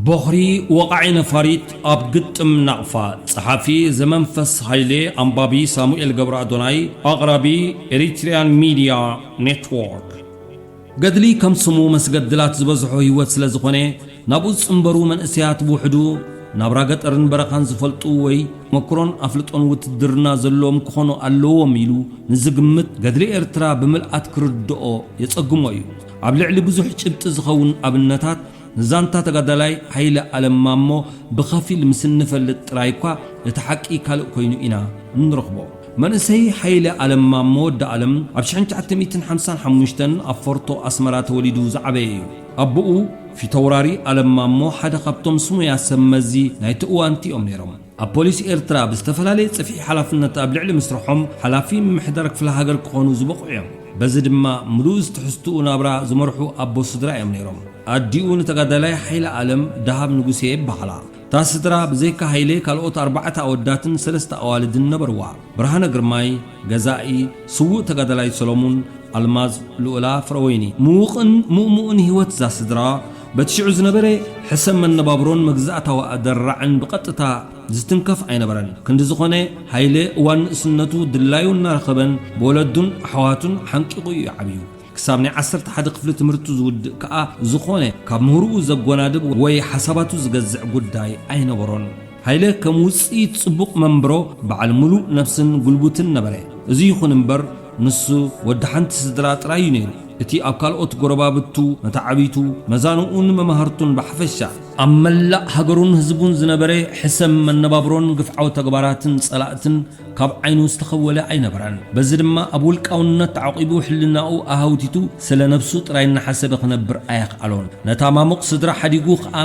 ቦኽሪ ወቓዒ ነፋሪት ኣብ ግጥም ናቕፋ። ጸሓፊ ዘመንፈስ ሃይሌ፣ ኣንባቢ ሳሙኤል ገብረ ኣዶናይ፣ ኣቕራቢ ኤሪትሪያን ሚድያ ኔትወርክ። ገድሊ ከም ስሙ መስገድላት ዝበዝሖ ህይወት ስለ ዝኾነ፣ ናብኡ ዝጽንበሩ መንእሰያት ብውሕዱ ናብራ ገጠርን በረኻን ዝፈልጡ ወይ ተመክሮን ኣፍልጦን ውትድርና ዘለዎም ክኾኑ ኣለዎም ኢሉ ንዝግምት፣ ገድሊ ኤርትራ ብምልኣት ክርድኦ የጸግሞ እዩ። ኣብ ልዕሊ ብዙሕ ጭብጢ ዝኸውን ኣብነታት ንዛንታ ተጋዳላይ ሃይለ ኣለም ማሞ ብኸፊል ምስ እንፈልጥ ጥራይ እኳ፣ እቲ ሓቂ ካልእ ኮይኑ ኢና እንረኽቦ። መንእሰይ ሃይለ ኣለም ማሞ ወዲ ኣለም ኣብ ሽሕን ትሽዓተ ሚእትን ሓምሳን ሓሙሽተን ኣብ ፎርቶ ኣስመራ ተወሊዱ ዝዓበየ እዩ። ኣቦኡ ፊተውራሪ ኣለም ማሞ ሓደ ካብቶም ስሙያት ሰብ መዚ ናይቲ እዋን እዮም ነይሮም። ኣብ ፖሊስ ኤርትራ ብዝተፈላለየ ጽፍሒ ሓላፍነት ኣብ ልዕሊ ምስርሖም፣ ሓላፊ ምምሕዳር ክፍለ ሃገር ክኾኑ ዝበቕዑ እዮም። በዚ ድማ ምሉእ ዝትሕዝትኡ ናብራ ዝመርሑ ኣቦ ስድራ እዮም ነይሮም። ኣዲኡ ንተጋዳላይ ሓይለ ኣለም ደሃብ ንጉሴ ይበሃላ። እታ ስድራ ብዘይካ ሃይለ ካልኦት ኣርባዕተ ኣወዳትን ሰለስተ ኣዋልድን ነበርዋ። ብርሃነ ግርማይ፣ ገዛኢ፣ ስዉእ ተጋዳላይ ሰሎሙን፣ ኣልማዝ፣ ልኡላ፣ ፍረወይኒ። ምዉቕን ምእሙእን ህይወት እዛ ስድራ፣ በቲ ሽዑ ዝነበረ ሕሰም መነባብሮን መግዛእታዊ ኣደራዕን ብቐጥታ ዝትንከፍ ኣይነበረን። ክንዲ ዝኾነ፣ ሃይለ እዋን ንእስነቱ ድላዩ እናረኸበን ብወለዱን ኣሕዋቱን ሓንቂቑ እዩ ዓብዩ። ክሳብ ናይ ዓሰርተ ሓደ ክፍሊ ትምህርቱ ዝውድእ ከኣ፣ ዝኾነ ካብ ምህርኡ ዘጎናድብ ወይ ሓሳባቱ ዝገዝዕ ጉዳይ ኣይነበሮን። ሃይለ ከም ውጽኢት ጽቡቕ መንብሮ፣ በዓል ምሉእ ነብስን ጉልቡትን ነበረ። እዚ ይኹን እምበር፣ ንሱ ወዲ ሓንቲ ስድራ ጥራይ እዩ ነይሩ። እቲ ኣብ ካልኦት ጎረባብቱ፣ መተዓቢቱ፣ መዛንኡን መማህርቱን ብሓፈሻ፣ ኣብ መላእ ሃገሩን ህዝቡን ዝነበረ ሕሰም መነባብሮን ግፍዓዊ ተግባራትን ጸላእትን ካብ ዓይኑ ዝተኸወለ ኣይነበረን። በዚ ድማ ኣብ ውልቃውነት ተዓቂቡ፣ ሕልናኡ ኣሃውቲቱ፣ ስለ ነብሱ ጥራይ እናሓሰበ ክነብር ኣየኽኣሎን። ነታ ማሙቕ ስድራ ሓዲጉ ኸኣ፣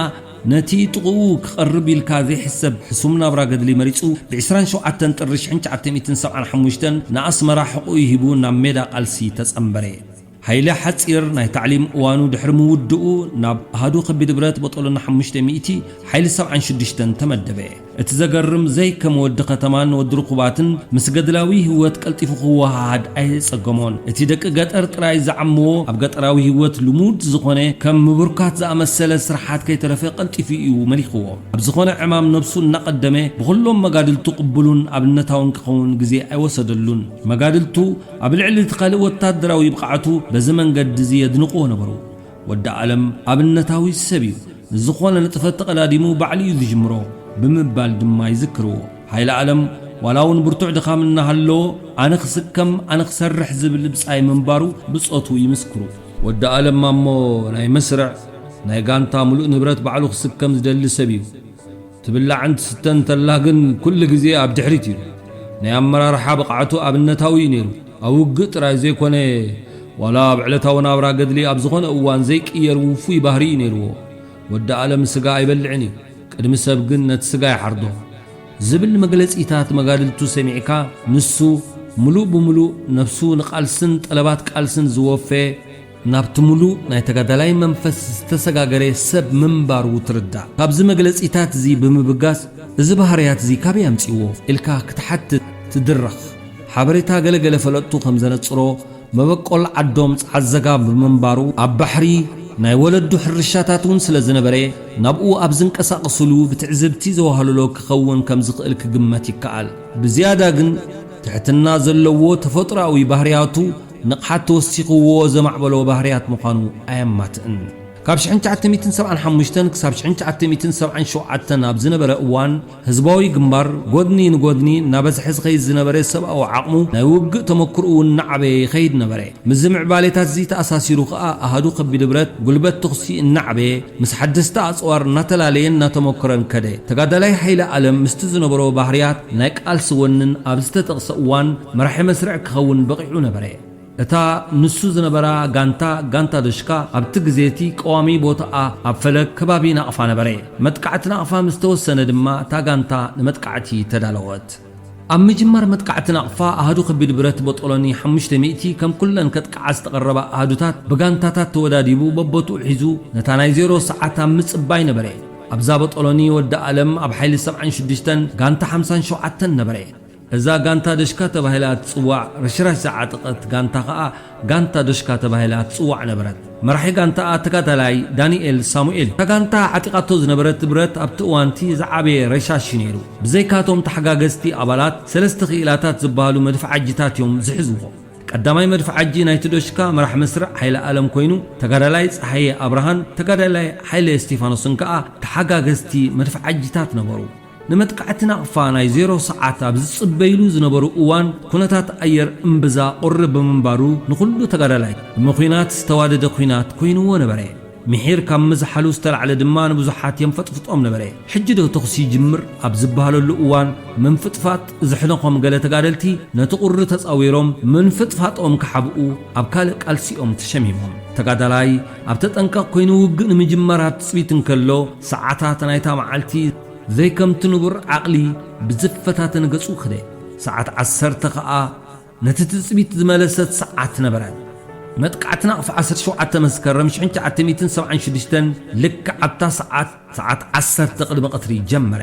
ነቲ ጥቕኡ ክቐርብ ኢልካ ዘይሕሰብ ሕሱም ናብራ ገድሊ መሪጹ፣ ብ ዕስራን ሸውዓተን ጥሪ ሽሕን ትሽዓተ ሚእትን ሰብዓን ሓሙሽተን ንኣስመራ ሕቑኡ ሂቡ ናብ ሜዳ ቃልሲ ተጸንበረ። ሃይለ ሓጺር ናይ ታዕሊም እዋኑ ድሕሪ ምውድኡ፣ ናብ ኣሃዱ ከቢድ ብረት ቦጦሎኒ ሓሙሽተ ሚእቲ ሓይሊ ሰብዓን ሽዱሽተን ተመደበ። እቲ ዘገርም፣ ዘይከም ወዲ ከተማን ወዲ ርኹባትን፣ ምስ ገድላዊ ህይወት ቀልጢፉ ክወሃሃድ ኣየጸገሞን። እቲ ደቂ ገጠር ጥራይ ዝዓምዎ፣ ኣብ ገጠራዊ ህይወት ልሙድ ዝኾነ፣ ከም ምብርካት ዝኣመሰለ ስርሓት ከይተረፈ ቀልጢፉ እዩ መሊኽዎ። ኣብ ዝኾነ ዕማም ነብሱ እናቐደመ፣ ብኹሎም መጋድልቱ ቅቡሉን ኣብነታውን ክኸውን ግዜ ኣይወሰደሉን። መጋድልቱ ኣብ ልዕሊ እቲ ካልእ ወታደራዊ ብቕዓቱ፣ በዚ መንገዲ እዚ የድንቕዎ ነበሩ። ወዲ ኣለም ኣብነታዊ ሰብ እዩ። ንዝኾነ ንጥፈት ተቐዳዲሙ ባዕሉ እዩ ዝጅምሮ ብምባል ድማ ይዝክርዎ። ሃይለ ኣለም ዋላ እውን ብርቱዕ ድኻም እናሃለዎ፣ ኣነ ክስከም፣ ኣነ ክሰርሕ ዝብል ብጻይ ምንባሩ ብጾቱ ይምስክሩ። ወዲ ኣለም ማሞ ናይ መስርዕ፣ ናይ ጋንታ ምሉእ ንብረት ባዕሉ ክስከም ዝደሊ ሰብ እዩ። ትብላዕን ትስተን እንተላ ግን ኩሉ ግዜ ኣብ ድሕሪት እዩ። ናይ ኣመራርሓ ብቕዓቱ ኣብነታዊ እዩ ነይሩ። ኣብ ውግእ ጥራይ ዘይኮነ፣ ዋላ ኣብ ዕለታዊ ናብራ ገድሊ ኣብ ዝኾነ እዋን ዘይቅየር ውፉይ ባህሪ እዩ ነይርዎ። ወዲ ኣለም ስጋ ኣይበልዕን እዩ፣ ቅድሚ ሰብ ግን ነቲ ስጋ ይሓርዶ ዝብል መግለጺታት መጋድልቱ ሰሚዕካ፣ ንሱ ምሉእ ብምሉእ ነብሱ ንቃልስን ጠለባት ቃልስን ዝወፈየ፣ ናብቲ ምሉእ ናይ ተጋዳላይ መንፈስ ዝተሰጋገረ ሰብ ምንባሩ ትርዳእ። ካብዚ መግለጺታት እዚ ብምብጋስ፣ "እዚ ባህርያት እዚ ካበይ ኣምጺእዎ?" ኢልካ ክትሓትት ትድረኽ። ሓበሬታ ገለገለ ፈለጥቱ ከም ዘነጽሮ፣ መበቆል ዓዶም ጸዓት ዘጋም ብምንባሩ፣ ኣብ ባሕሪ ናይ ወለዱ ሕርሻታት እውን ስለ ዝነበረ፣ ናብኡ ኣብ ዝንቀሳቐስሉ ብትዕዝብቲ ዘዋህለሎ ክኸውን ከም ዝኽእል ክግመት ይከኣል። ብዝያዳ ግን፣ ትሕትና ዘለዎ ተፈጥሮኣዊ ባህርያቱ፣ ንቕሓት ተወሲኽዎ ዘማዕበሎ ባህርያት ምዃኑ ኣየማትእን። ካብ ሽሕን ትሽዓተ ሚእትን ሰብዓን ሓሙሽተን ክሳብ ሽሕን ትሽዓተ ሚእትን ሰብዓን ሸውዓተን ኣብ ዝነበረ እዋን፣ ህዝባዊ ግንባር ጎድኒ ንጎድኒ እናበዝሐ ዝኸይድ ዝነበረ ሰብኣዊ ዓቕሙ፣ ናይ ውግእ ተመክሮኡ እናዓበየ ይኸይድ ነበረ። ምስዚ ምዕባሌታት እዚ ተኣሳሲሩ ከኣ፣ ኣሃዱ ከቢድ ብረት ጉልበት ተኹሲ እናዓበየ፣ ምስ ሓደስቲ ኣጽዋር እናተላለየን እናተመኮረን ከደ። ተጋዳላይ ሃይለ ኣለም ምስቲ ዝነበሮ ባህርያት ናይ ቃልሲ ወንን ኣብ ዝተጠቕሰ እዋን መራሒ መስርዕ ክኸውን በቒዑ ነበረ። እታ ንሱ ዝነበራ ጋንታ፣ ጋንታ ዶሽካ፣ ኣብቲ ግዜ እቲ ቀዋሚ ቦታኣ ኣብ ፈለግ ከባቢ ናቕፋ ነበረ። መጥቃዕቲ ናቕፋ ምስ ተወሰነ ድማ እታ ጋንታ ንመጥቃዕቲ ተዳለወት። ኣብ ምጅማር መጥቃዕቲ ናቕፋ ኣሃዱ ከቢድ ብረት ቦጦሎኒ ሓሙሽተ ሚእቲ ከም ኩለን ከጥቅዓ ዝተቐረባ ኣሃዱታት ብጋንታታት ተወዳዲቡ በቦትኡ ሒዙ ነታ ናይ ዜሮ ሰዓት ኣብ ምጽባይ ነበረ። ኣብዛ ቦጦሎኒ ወዲ ኣለም ኣብ ሓይሊ ሰብዓን ሽዱሽተን ጋንታ ሓምሳን ሸውዓተን ነበረ። እዛ ጋንታ ዶሽካ ተባሂላ እትጽዋዕ ረሽራሽ ዝዓጠቐት ጋንታ ኸኣ ጋንታ ዶሽካ ተባሂላ ትጽዋዕ ነበረት። መራሒ ጋንታኣ ተጋዳላይ ዳንኤል ሳሙኤል እዩ። እታ ጋንታ ዓጢቓቶ ዝነበረት ብረት ኣብቲ እዋንቲ ዝዓበየ ረሻሽ እዩ ነይሩ። ብዘይካቶም ተሓጋገዝቲ ኣባላት፣ ሰለስተ ክኢላታት ዝበሃሉ መድፍዓጂታት እዮም ዝሕዝዎ። ቀዳማይ መድፍዓጂ ናይቲ ዶሽካ መራሕ መስርዕ ሓይለ ኣለም ኮይኑ፣ ተጋዳላይ ጸሃየ ኣብርሃን ተጋዳላይ ሓይለ እስቲፋኖስን ከኣ ተሓጋገዝቲ መድፍዓጂታት ነበሩ። ንመጥቃዕቲ ናቕፋ ናይ ዜሮ ሰዓት ኣብ ዝጽበይሉ ዝነበሩ እዋን፣ ኩነታት ኣየር እምብዛ ቁሪ ብምንባሩ፣ ንኹሉ ተጋዳላይ ብምኹናት ዝተዋደደ ኲናት ኮይንዎ ነበረ። ምሒር ካብ ምዝሓሉ ዝተላዕለ ድማ ንብዙሓት የንፈጥፍጦም ነበረ። ሕጂ ዶ ተኹሲ ይጅምር ኣብ ዝበሃለሉ እዋን፣ ምንፍጥፋጥ ዝሕነኾም ገለ ተጋደልቲ ነቲ ቁሪ ተጻዊሮም ምንፍጥፋጦም ክሓብኡ ኣብ ካልእ ቃልሲኦም ተሸሚሞም። ተጋዳላይ ኣብ ተጠንቀቕ ኮይኑ ውግእ ንምጅማር ኣብ ትጽቢት እንከሎ፣ ሰዓታት ናይታ መዓልቲ ዘይከምቲ ንቡር ዓቕሊ ብዝፈታተን ገጹ ክደ። ሰዓት ዓሰርተ ኸኣ ነቲ ትጽቢት ዝመለሰት ሰዓት ነበረት። መጥቃዕቲ ናቕፋ ዓሰርተ ሸውዓተ መስከረም ሽሕን ትሽዓተ ሚእትን ሰብዓን ሽዱሽተን ልክዕ ኣብታ ሰዓት፣ ሰዓት ዓሰርተ ቅድሚ ቀትሪ ጀመረ።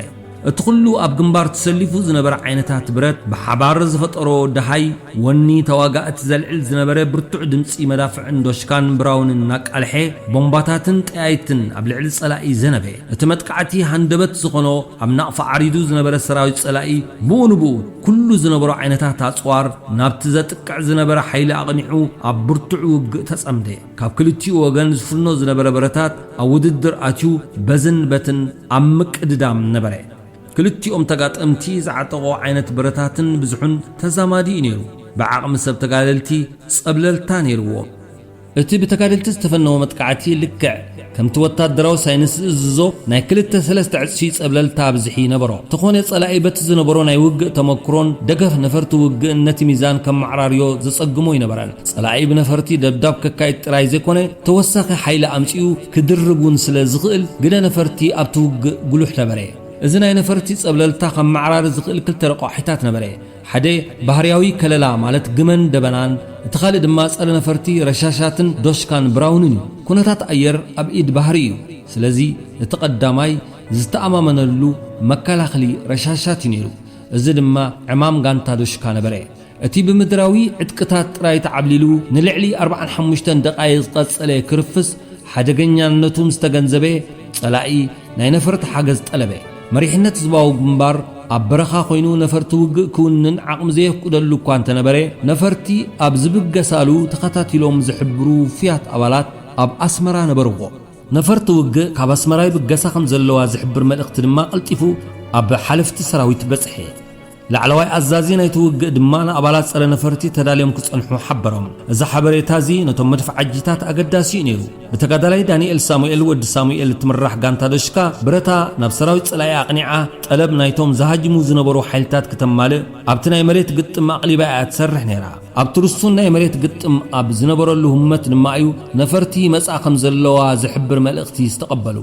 እቲ ኩሉ ኣብ ግንባር ተሰሊፉ ዝነበረ ዓይነታት ብረት ብሓባር ዝፈጠሮ ደሃይ ወኒ ተዋጋእቲ ዘልዕል ዝነበረ ብርቱዕ ድምጺ መዳፍዕን ዶሽካን ብራውንን እናቃልሐ፣ ቦምባታትን ጠያይትን ኣብ ልዕሊ ጸላኢ ዘነበ። እቲ መጥቃዕቲ ሃንደበት ዝኾኖ ኣብ ናቕፋ ዓሪዱ ዝነበረ ሰራዊት ጸላኢ ብኡ ንብኡ ኩሉ ዝነበሮ ዓይነታት ኣጽዋር ናብቲ ዘጥቅዕ ዝነበረ ሓይሊ ኣቕኒዑ ኣብ ብርቱዕ ውግእ ተጸምደ። ካብ ክልቲኡ ወገን ዝፍኖ ዝነበረ ብረታት ኣብ ውድድር ኣትዩ በዝን በትን ኣብ ምቅድዳም ነበረ። ክልቲኦም ተጋጠምቲ ዝዓጠቖ ዓይነት ብረታትን ብዝሑን ተዛማዲ እዩ ነይሩ። ብዓቕሚ ሰብ ተጋደልቲ ጸብለልታ ነይርዎ። እቲ ብተጋደልቲ ዝተፈነወ መጥቃዕቲ ልክዕ ከምቲ ወታደራዊ ሳይንስ ዝእዝዞ ናይ ክልተ ሰለስተ ዕጽፊ ጸብለልታ ብዝሒ ነበሮ። እንተኾነ ጸላኢ በቲ ዝነበሮ ናይ ውግእ ተመክሮን ደገፍ ነፈርቲ ውግእን ነቲ ሚዛን ከመዓራርዮ ዘጸግሞ ኣይነበረን። ጸላኢ ብነፈርቲ ደብዳብ ከካይድ ጥራይ ዘይኮነ ተወሳኺ ሓይሊ ኣምጺኡ ክድርብ እውን ስለ ዝኽእል ግደ ነፈርቲ ኣብቲ ውግእ ጉሉሕ ነበረ። እዚ ናይ ነፈርቲ ጸብለልታ ከመዓራሪ ዝኽእል ክልተ ረቋሒታት ነበረ። ሓደ ባህርያዊ ከለላ ማለት ግመን ደበናን፣ እቲ ካልእ ድማ ጸረ ነፈርቲ ረሻሻትን ዶሽካን ብራውንን እዩ። ኩነታት ኣየር ኣብ ኢድ ባህሪ እዩ። ስለዚ እቲ ቀዳማይ ዝተኣማመነሉ መከላኸሊ ረሻሻት እዩ ነይሩ። እዚ ድማ ዕማም ጋንታ ዶሽካ ነበረ። እቲ ብምድራዊ ዕጥቅታት ጥራይ ተዓብሊሉ ንልዕሊ ኣርባዓን ሓሙሽተን ደቓይቕ ዝቐጸለ ክርፍስ ሓደገኛነቱ ምስ ተገንዘበ፣ ጸላኢ ናይ ነፈርቲ ሓገዝ ጠለበ። መሪሕነት ህዝባዊ ግንባር ኣብ በረኻ ኮይኑ ነፈርቲ ውግእ ክውንን ዓቕሚ ዘየፍቅደሉ እኳ እንተነበረ፣ ነፈርቲ ኣብ ዝብገሳሉ ተኸታቲሎም ዝሕብሩ ውፉያት ኣባላት ኣብ ኣስመራ ነበርዎ። ነፈርቲ ውግእ ካብ ኣስመራ ይብገሳ ከም ዘለዋ ዝሕብር መልእኽቲ ድማ ቀልጢፉ ኣብ ሓለፍቲ ሰራዊት በጽሐ። ላዕለዋይ ኣዛዚ ናይቲ ውግእ ድማ ንኣባላት ጸረ ነፈርቲ ተዳልዮም ክጸንሑ ሓበሮም። እዚ ሓበሬታ እዚ ነቶም መድፍዓጂታት ኣገዳሲ እዩ ነይሩ። ብተጋዳላይ ዳንኤል ሳሙኤል ወዲ ሳሙኤል እትምራሕ ጋንታ ዶሽካ ብረታ ናብ ሰራዊት ጸላኢ ኣቕኒዓ፣ ጠለብ ናይቶም ዝሃጅሙ ዝነበሩ ሓይልታት ክተማልእ ኣብቲ ናይ መሬት ግጥም ኣቕሊባ እያ ትሰርሕ ነይራ። ኣብቲ ርሱን ናይ መሬት ግጥም ኣብ ዝነበረሉ ህሞት ድማ እዩ ነፈርቲ ይመጻ ከም ዘለዋ ዝሕብር መልእኽቲ ዝተቐበሉ።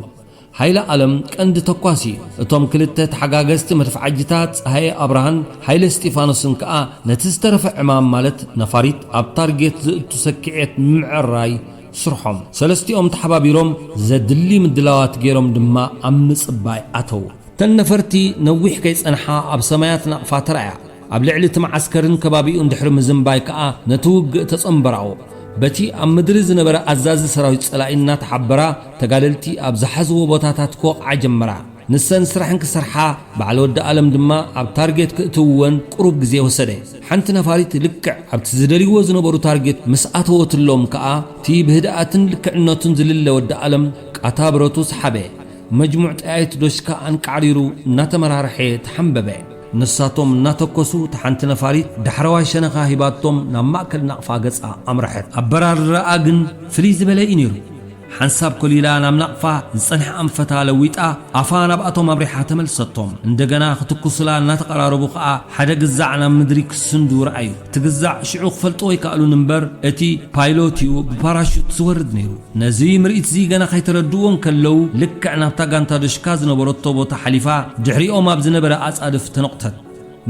ሃይለ ኣለም ቀንዲ ተኳሲ እዩ። እቶም ክልተ ተሓጋገዝቲ መድፍዓጂታት ጸሃየ ኣብርሃን ሃይለ እስጢፋኖስን ከኣ ነቲ ዝተረፈ ዕማም ማለት ነፋሪት ኣብ ታርጌት ዘእቱ ሰኪዔት ንምዕራይ ስርሖም። ሰለስቲኦም ተሓባቢሮም ዘድሊ ምድላዋት ገይሮም ድማ ኣብ ምጽባይ ኣተዉ። እተን ነፈርቲ ነዊሕ ከይጸንሓ ኣብ ሰማያት ናቕፋ ተራእያ። ኣብ ልዕሊ እቲ መዓስከርን ከባቢኡን ድሕሪ ምዝንባይ ከኣ ነቲ ውግእ ተጸንበራዎ። በቲ ኣብ ምድሪ ዝነበረ ኣዛዚ ሰራዊት ጸላኢ እናተሓበራ ተጋደልቲ ኣብ ዝሓዝዎ ቦታታት ክወቕዓ ጀመራ። ንሰን ስራሕ እንክሰርሓ በዓል ወዲ ኣለም ድማ ኣብ ታርጌት ክእትውወን ቁሩብ ግዜ ወሰደ። ሓንቲ ነፋሪት ልክዕ ኣብቲ ዝደልይዎ ዝነበሩ ታርጌት ምስ ኣተወትሎም ከኣ እቲ ብህድኣትን ልክዕነቱን ዝልለ ወዲ ኣለም ቃታ ብረቱ ሰሓበ። መጅሙዕ ጠያይት ዶሽካ ኣንቃዕሪሩ እናተመራርሐ ተሓንበበ። ንሳቶም እናተኮሱ እታ ሓንቲ ነፋሪት ዳሕረዋይ ሸነኻ ሂባቶም ናብ ማእከል ናቕፋ ገጻ ኣምረሐት። ኣበራርራኣ ግን ፍልይ ዝበለ እዩ ነይሩ። ሓንሳብ ኮሊላ ናብ ናቕፋ ዝጸንሐ ኣንፈታ ለዊጣ ኣፋ ናብኣቶም ኣብሪሓ ተመልሰቶም። እንደገና ክትኩሱላ እናተቐራረቡ ኸኣ ሓደ ግዛዕ ናብ ምድሪ ክስንዱ ረኣዩ። እቲ ግዛዕ ሽዑ ክፈልጥዎ ኣይከኣሉን እምበር እቲ ፓይሎት እዩ ብፓራሹት ዝወርድ ነይሩ። ነዚ ምርኢት እዚ ገና ከይተረድእዎ እንከለዉ ልክዕ ናብታ ጋንታ ዶሽካ ዝነበረቶ ቦታ ሓሊፋ ድሕሪኦም ኣብ ዝነበረ ኣጻድፍ ተነቑተት።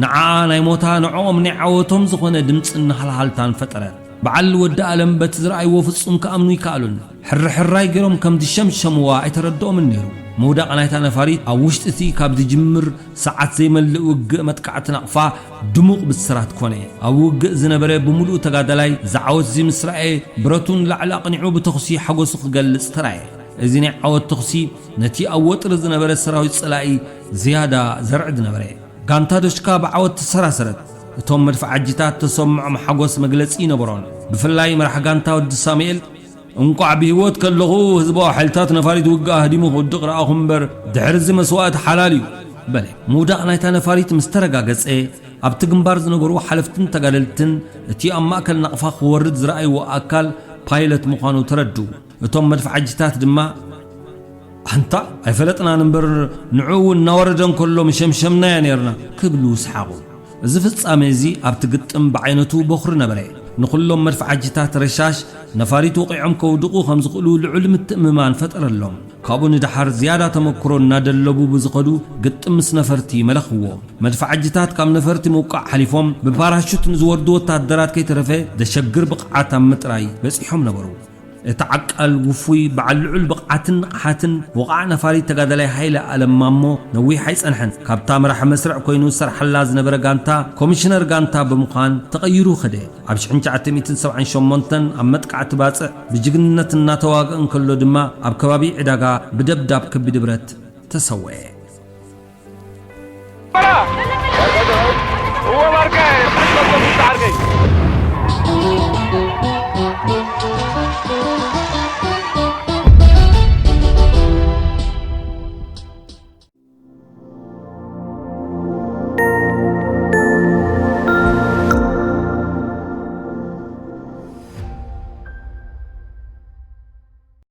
ንዓኣ ናይ ሞታ ንዕኦም ናይ ዓወቶም ዝኾነ ድምጽን ሃልሃልታን ፈጠረት። በዓል ወዲ ኣለም በቲ ዝረኣይዎ ፍጹም ክኣምኑ ኣይከኣሉን። ሕርሕራይ ገይሮም ከም ዝሸምሸምዋ ኣይተረድኦምን ነይሩ። ምውዳቕ ናይታ ነፋሪት ኣብ ውሽጢ እቲ ካብ ዝጅምር ሰዓት ዘይመልእ ውግእ መጥቃዕቲ ናቕፋ ድሙቕ ብስራት ኮነ። ኣብ ውግእ ዝነበረ ብምሉእ ተጋዳላይ ዝዓወት እዚ ምስ ረኣየ ብረቱ ንላዕሊ ኣቕኒዑ ብተኹሲ ሓጎሱ ክገልጽ ተራየ። እዚ ናይ ዓወት ተኹሲ ነቲ ኣብ ወጥሪ ዝነበረ ሰራዊት ጸላኢ ዝያዳ ዘርዕድ ነበረ። ጋንታ ዶሽካ ብዓወት ተሰራሰረት። እቶም መድፍዓጂታት ተሰምዖም ሓጎስ መግለጺ ይነበሮን። ብፍላይ መራሕ ጋንታ ወዲ ሳሙኤል፣ "እንቋዕ ብህይወት ከለኹ ህዝባዊ ሓይልታት ነፋሪት ውግእ ኣህዲሙ ክውድቕ ረኣኹ እምበር ድሕሪ እዚ መስዋእቲ ሓላል እዩ" በለ። ምውዳቕ ናይታ ነፋሪት ምስ ተረጋገጸ ኣብቲ ግንባር ዝነበሩ ሓለፍትን ተጋደልትን እቲ ኣብ ማእከል ናቕፋ ክወርድ ዝረኣይዎ ኣካል ፓይለት ምዃኑ ተረድኡ። እቶም መድፍዓጂታት ድማ "ኣንታ ኣይፈለጥናን እምበር ንዕኡ እውን እናወረደ እንከሎ ምሸምሸምናዮ ነርና" ክብሉ ሰሓቑ። እዚ ፍጻሜ እዚ ኣብቲ ግጥም ብዓይነቱ በኹሪ ነበረ። ንኹሎም መድፍዓጂታት ረሻሽ ነፋሪት ወቒዖም ከውድቑ ከም ዝኽእሉ ልዑል ምትእምማን ፈጠረሎም። ካብኡ ንደሓር ዝያዳ ተመክሮ እናደለቡ ብዝኸዱ ግጥም ምስ ነፈርቲ መለኽዎ። መድፍዓጂታት ካብ ነፈርቲ ምውቃዕ ሓሊፎም ብፓራሹት ንዝወርዱ ወታደራት ከይተረፈ ዘሸግር ብቕዓት ኣብ ምጥራይ በጺሖም ነበሩ። እቲ ዓቃል ውፉይ በዓል ልዑል ብቕዓትን ንቕሓትን ወቓዕ ነፋሪት ተጋዳላይ ሃይለ ኣለም ማሞ ነዊሕ ኣይጸንሐን። ካብታ መራሒ መስርዕ ኮይኑ ዝሰርሓላ ዝነበረ ጋንታ ኮሚሽነር ጋንታ ብምዃን ተቐይሩ ኸደ። ኣብ ሽሕን ትሽዓተ ሚእትን ሰብዓን ሸሞንተን ኣብ መጥቃዕቲ ባጽዕ ብጅግንነት እናተዋግአ እንከሎ ድማ ኣብ ከባቢ ዕዳጋ ብደብዳብ ከቢድ ብረት ተሰውአ።